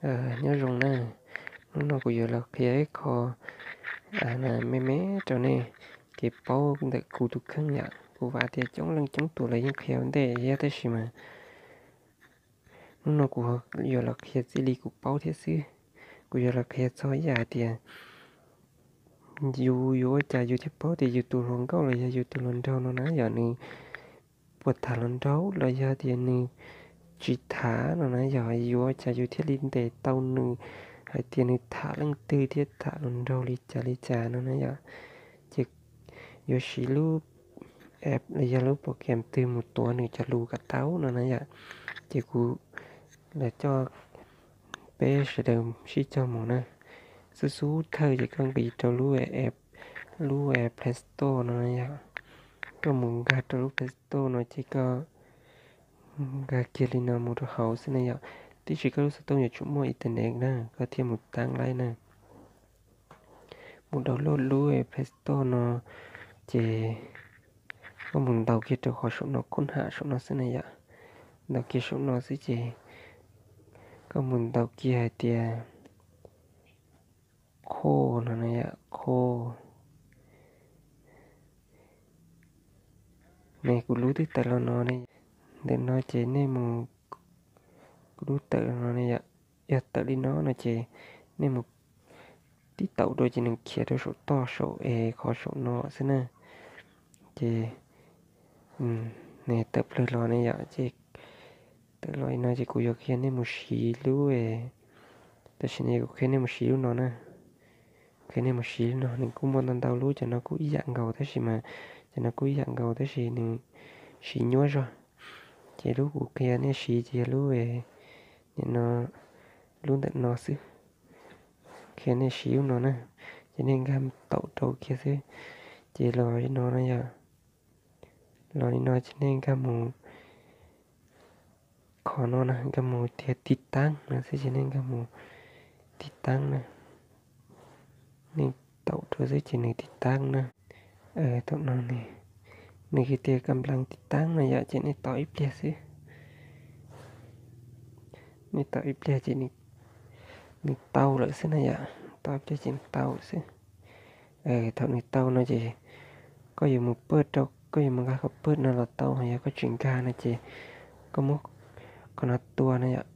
Nyob zoo na, hnub no kuv yuav los qhia ib qho me me rau nej kev paub ntawm kuv tus kheej yom. Kuv vam tias coob leej coob tus los yeej qhia ua ntej thiab, tab sis mas hnub no kuv yuav los qhia txij li kuv paub thiab xwb. Kuv yuav los qhia txog ib yam hais tias yus yuav ua cas yus thiaj paub tias yus tus hluas nkauj los yog yus tus hluas nraug no na yom, nws puas tham hluas nraug los yog tias nws tsis tham no na yom, yuav ua cas yus thiaj li ntes tau nws hais tias nws tham leej twg thiab tham hluas nraug li cas li cas no na yom. Ces yuav siv lub app los yog lub program twg mus tuav nws cov lus kom tau no na yom. Ces kuv los coj peb sawv daws sib cog mus na. Xub xub thawj ces koj nqis rau lub app, lub Play Store no na yom. Koj mus nkag rau lub Play Store no ces koj nkag kiag li no mus rau hauv xwb na yom. Tiam sis koj lub xov tooj yuav tsum muaj internet na koj thiaj mus tab laib na. Mus download lub Play Store no ces koj mus ntaus kiag rau qhov saum no, khoob ham saum no xwb na yom. Ntaus kiag saum no xwb ces koj mus ntaus kiag hais tias Chrome no na yom, Chrome. Ne kuv lub twb tawm los no ne. Ntawm no ces nej mus, kuv lub tawm los no ne yom. Yog tawm li no no ces nej mus tib taum rau ces nws khiav rau saum toj saum es qhov saum no xwb na. Ces ne tawm plawg los ne yom, ces tawm los li no ces kuv yuav qhia nej mus siv lub, tam sim no kuv qhia nej mus siv lub no na. Qhia nej mus siv lub no, nws kuj muaj ntau ntau lub, cov no kuj ib yam nkaus tab sis mas, cov no kuj ib yam nkaus tab sis nws siv nyuaj zog. Ces lub kuv qhia nej siv ces yog lub, nim no, lub ntawm no xwb. Qhia nej siv lub no na, ces nej nkag taum rau kiag xwb. Ces los li no na yom, los li no ces nej nkag mus qhov no na, nkag mus tias tiv taab no xwb ces nej nkag mus tiv taab na. Nej taum rau xwb ces nws tiv taab na. Thaum no ne, nws hais tias kam nplees tiv taab no yom, ces nej tos ib pliag xwb. Nej tos ib pliag ces nws tau lawm xwb na yom, tos ib pliag ces nws tau lawm xwb. Thaum nws tau no ces koj yuav mus pawj rau, koj yuav mus nkag qhov pawj no los tau, yog koj tsis nkag no ces koj muab qhov no tua no yom.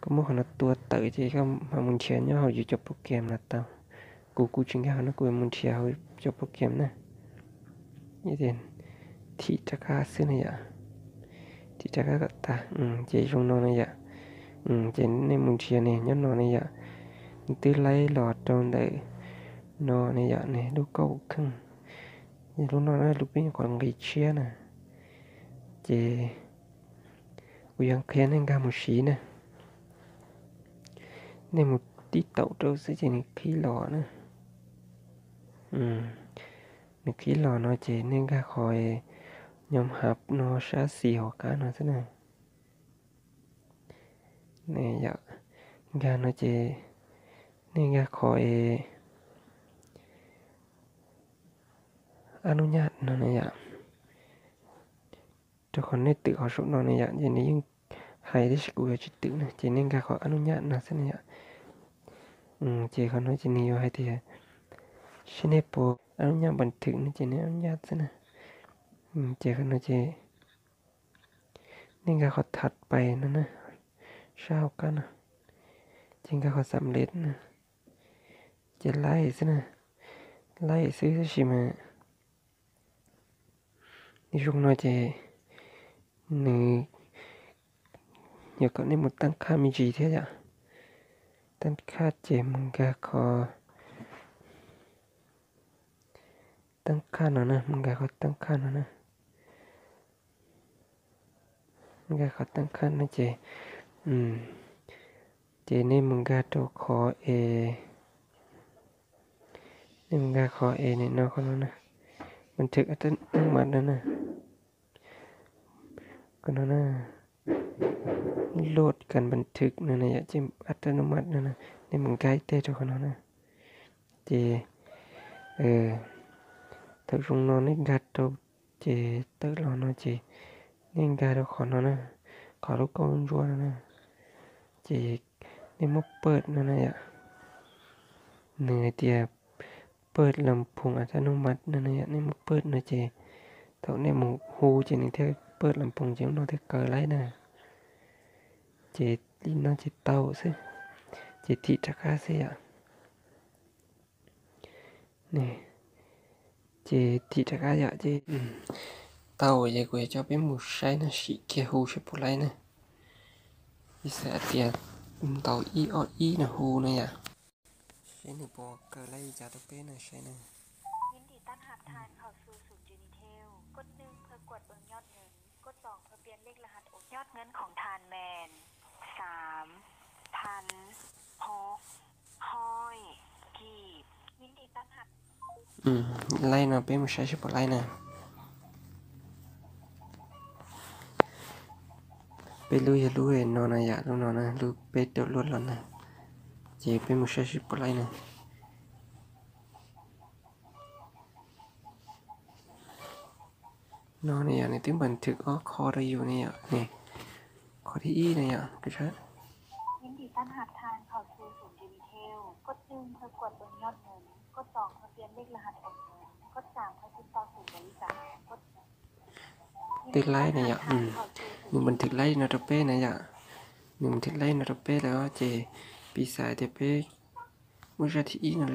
Koj muab qhov no tua tawm ces koj mam mus nrhiav nyob hauv yus cov program los tau. Kuv, kuv tsis nkag qhov no, kuv yuav mus nrhiav hauv cov program na. Thim rov qab xwb na yom. Thim rov qab kom tas, ces zoo no na yom. Ces nej mus nrhiav ne, nyob no ne yom. Nws twb laib los rau ntawm no ne yom, ne lub kauj kheej. Lub no na, lub peb nyuam qhuav nqis tshiab na. Ces kuv yuav qhia nej nkag mus siv na. Nej mus tib taum rau xwb ces nws qhib los na. Nws qhib los no ces nej nkag qhov nyob hav no sab xis hauv qab no xwb na. Nkag no ces nej nkag qhov ab nub nyaj no na yom. Rau qhov nej twm qhov saum no na yom, ces nws yeej hais tab sis kuv yuav tsis twm na, ces nej nkag qhov ab nub nyaj no xwb na yom. Ces qhov no ces nws yuav hais tias saib nej puas ab nub nyaj npas thwm no ces nej ab nub nyaj xwb na. Ces qhov no ces nej nkag qhov tham pais no na, sab hauv qab no, ces nkag qhov xam lej na, ces laij xwb na, laij xwb tab sis mas nws zoo no ces nws yuav kom nej mus tab khaj me ntsis thiab yom. Tab khaj ces mus nkag qhov tab khaj no na, mus nkag qhov tab khaj no na. Nkag qhov tab khaj no ces, ces nej mus nkag rau qhov es, nej mus nkag qhov es nim no qhov no na, npas thwm ab tab nub mas no na. Qhov no na, loj kas npas thwm no na yom, ces ab tab nub mas no na, nej mus nkag ib teg rau qhov no na. Ces thaum zoo no nej nkag rau, ces tawm los no ces nej nkag rau qhov no na, qhov lub kauj ntsuab no na. Ces Nej muab pawj no na yom, nws hais tias pawj las phoos a thab nub mas no na yom, nej muab pawj no ces thaum nej mus hu ces nws thiaj pawj las phoos ces lub no thiaj kaw laib na. Ces li no ces tau xwb, ces thim rov qab xwb yom. Ces thim rov qab yom, ces tau ces kuv yuav coj peb mus saib na, sim kiag hu saib puas laib na. Ib xav tias ntaus ib ob ib no hu na yom. Seb nws puas kaw laib li cas rau peb na saib na. Laib no peb mus saib seb puas laib na. Peb lub yog lub no na yom, lub no na, lub peb rau luaj los na. Ces peb mus saib seb puas laib na. No ne yom, nws twb npas thwm ob qho rau yus ne yom, ne, qhov thib ib ne yom. Twb laib ne yom, nws npas thwm laib no rau peb na yom, nws npas thwm laib no rau peb lawm ces piv xam tias peb muab zaj thib ib no,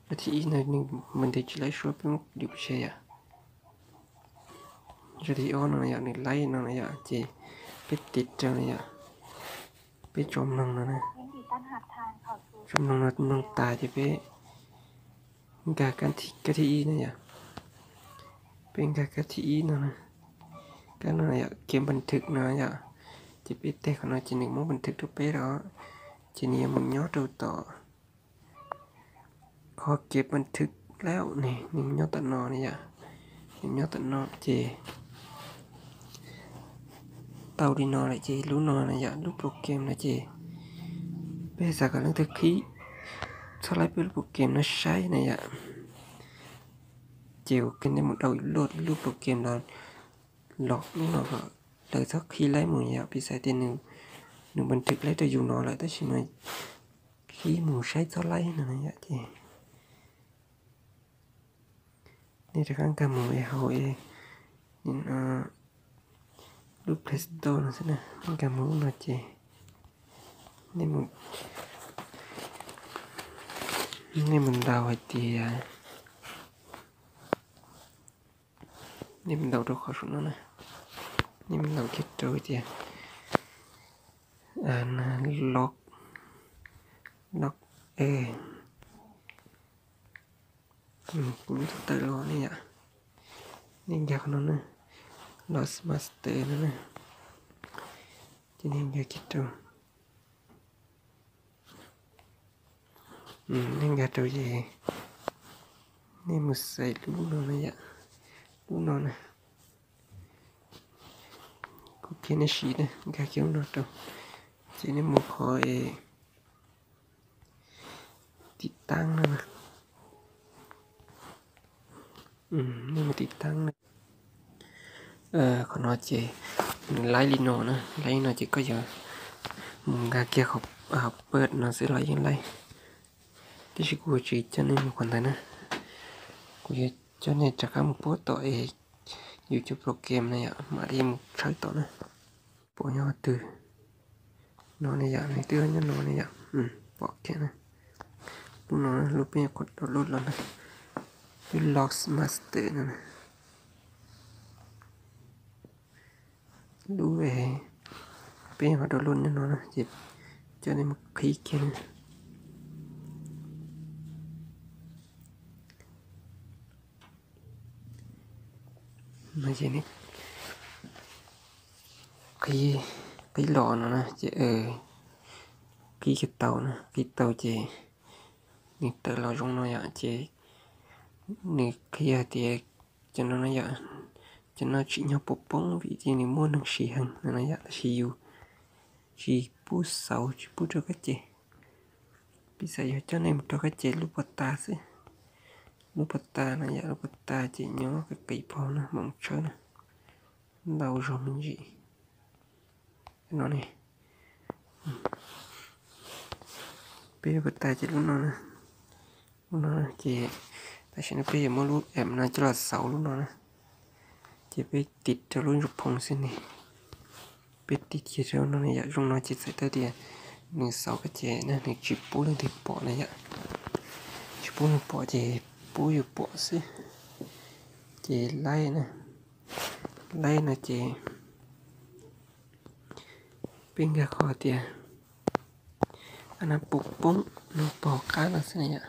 zaj thib ib no nws npas thwm tsis laib suab peb muab lwm pov tseg yom. Zaj thib ob no yom, nws laib no na yom, ces peb tiv rau na yom, peb tso mloog no na, tso mloog no mloog tas ces peb nkag kab thib ib na yom. Peb nkag kab thib ib no na, kab no yom, kev npas thwm no yom, ces peb tig qhov no ces nws muab npas thwm rau peb lawm, ces nws yuav mus nyob rau tom qhov kev npas thwm laib ne, nws nyob tom no ne yom, nws nyob tom no ces tau li no lawm ces lub no na yom, lub program no ces peb xav kom leej twg qhib txhob laib peb lub program no saib na yom, ces ua ke nej mus download lub program los lub no kom lawv txhob qhib laib mus yom, piv xam tias nws npas thwm laib rau yus no lawm tab sis mas qhib mus saib txhob laib no yom, ces nej rov qab nkag mus hauv lub Play Store no xwb na, nkag mus lub no ces nej mus ntaus hais tias, nej mus ntaus rau qhov saum no na, nej mus ntaus kiag rau tias log, log, kuv lub tawm los ne yom, nej nkag qhov no na, LogsMaster no na, ces nej nkag kiag rau, nej nkag rau ces nej mus xaiv lub no na yom, lub no na, kuv qhia nej siv na, nkag kiag lub no rau, ces nej mus qhov tiv taab no na, nej mus tiv taab na. Qhov no ces nws laib li no na, laib li no ces koj yuav mus nkag kiag qhov pawj no xwb los yeej laib, tab sis kuv tsis coj nej mus qhov ntawd na, kuv yuav coj nej rov qab mus pub tom es yus cov program na yom, mam li mus tshawb tom na. Pom nyob twg no ne yom, nws twb nyob no ne yom, pom kiag na. Lub no lub peb nyuam qhuav download los na, lub LogsMaster no na. Lub peb nyuam qhuav download nyob no na, ces coj nej mus qhib kiag na. Qhib, qhib los no na ces qhib kiag tau na, qhib tau ces nws tawm los zoo no yom, ces nws qhia tias cov no yom, cov no tsim nyog poob poob vim tias nws muaj neeg siv heev no yom, tab sis yus tsis pub xauv tsis pub rau kab ces. Piv xam yog coj nej mus rau kab ces lub pov tas xwb, lub pov tas no yom, lub pov tas ces nyob qis qis pog no mam mus tshawb na, ntau zog me ntsis no ne. Peb yuav kov tas ces lub no na, lub no ces tam sim no peb yuav muab lub app no coj los xauv lub no na. Ces peb tiv rau lub ntsuj phoov xwb ne. Peb tiv kiag rau no yom, zoo no ces txhais tau tias nws xauv koj ces nws tsis pub leej twg pom na yom. Tsis pub leej pom ces pub yus pom xwb. Ces laib na, laib no ces peb nkag qhov tias a na pus poob no pog qab no xwb na yom.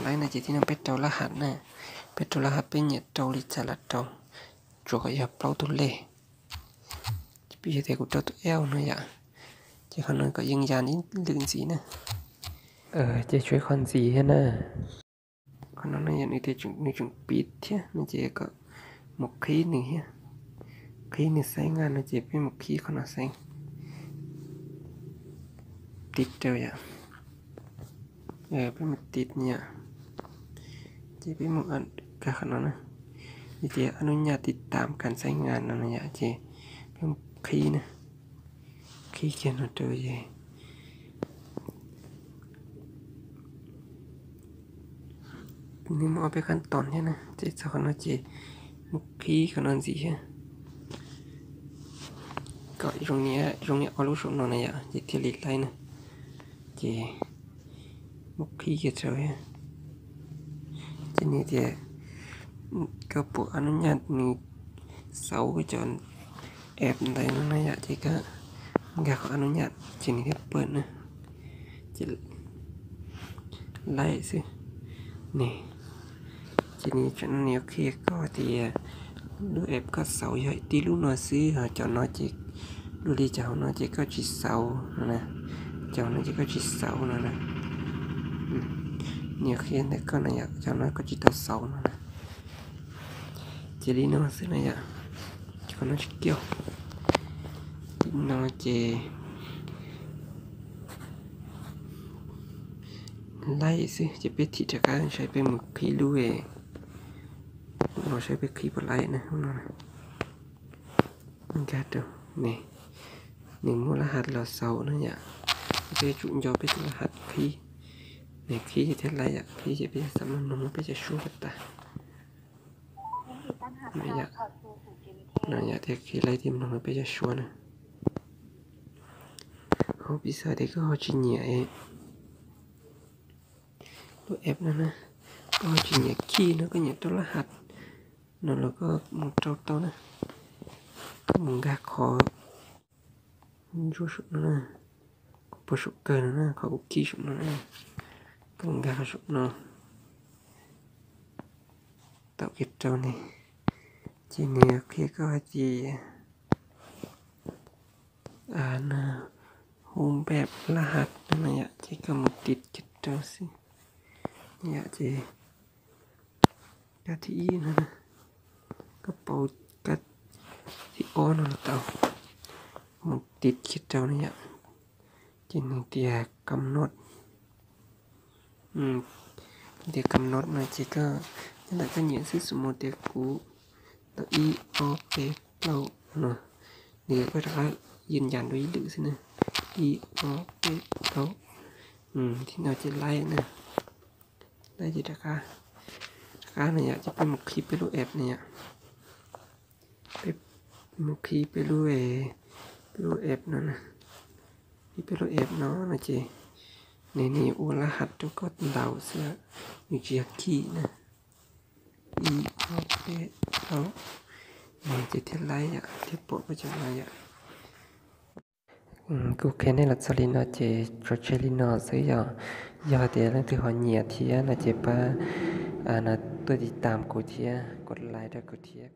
Laib no ces tib no peb rau laj has na, peb rau laj has peb nyiam rau li cas los rau, tsuas kom yog plaub tug lej. Peb yog tias kuv rau tus L no yom, ces qhov no kom yeej yas ib lwm ntxiv na. Ces tshuav ib qho ntxiv thiab na. Qhov no no yog nws tias nws tseem piv thiab no ces kom mus qhib nws thiab, qhib nws xaiv nqa no ces peb mus qhib qhov no xaiv, tiv rau yom. Peb mus tiv yom, ces peb mus nkag qhov no na, ces tias a nub nyaj tiv tam kas xaiv nqa no na yom, ces peb mus qhib na, qhib kiag no rau ces nws muaj ob peb qab toos thiab na, ces txog qhov no ces mus qhib qhov no ntxiv thiab, kom zoo li ob lub saum no na yom, ces thiaj li laib na. Ces mus qhib kiag rau thiab, ces nws tias koj pum a nub nyaj nws xauv koj cov app ntawd no na yom, ces koj nkag qhov a nub nyaj ces nws thiaj pawj na. Ces laib xwb ne. Ces nws tsam no nws yuav qhia koj tias lub app koj xauv yog tib lub no xwb, ho cov no ces luag li cov hauv no ces koj tsis xauv no na, cov hauv no ces koj tsis xauv no na. Nws yuav qhia ntawm koj no yom, cov no koj tsis tau xauv no na. Ces li no xwb na yom, qhov no tsis kiaj. Li no ces laib xwb ces peb thim rov qab saib peb mus qhib lub, no saib peb qhib puas laib na no. Nkag rau ne, nws muaj laj has los xauv na yom, peb tsum nco peb tus laj has qhib. Nws qhib ces thiaj laib yom, qhib ces peb xav mloog peb cov suab puas tas. No yom, thiaj qhib laib thiaj mloog peb cov suab na. Ho piv xam tias koj ho tsis nyiam lub app no na, koj ho tsis nyiam khij no, koj nyiam rau laj has no los koj mus rau tau na. Koj mus nkag qhov ntsuab saum no na, qhov puag saum kawg no na, qhov kuv khij saum no na, koj mus nkag qhov saum no, tau kiag rau ne, ces nws qhia koj hais tias hu npaj laj has no na yom, ces koj mus tiv kiag rau xwb yom, ces kab thib ib no, koj pauv kab thib ob no los tau, mus tiv kiag rau na yom, ces nws tias kam not, tias kam not no ces koj nyob ntawm koj nyiam xwb, xws mus tias kuv tau ib ob peb plaub no, nws yuav koj rov qab yeej yas dua ib lwm xwb na, ib ob peb plaub, thib no ces laib na, laib ces rov qab, rov qab na yom, ces peb mus qhib peb lub app na yom, peb mus qhib peb lub, peb lub app no na, qhib peb lub app no no ces nws, nws yuav ua laj has rau koj ntaus xwb, nws tsis yog khij na. Ib ob peb plaub, ces thiaj laib yom, thiaj pom koj cov no yom. Kuv qhia nej los txog li no ces tso tseg li no xwb yom. Yog tias leej twg ho nyiam thiab no ces pab no tuaj tiv tam kuv thiab, kuv like rau kuv thiab.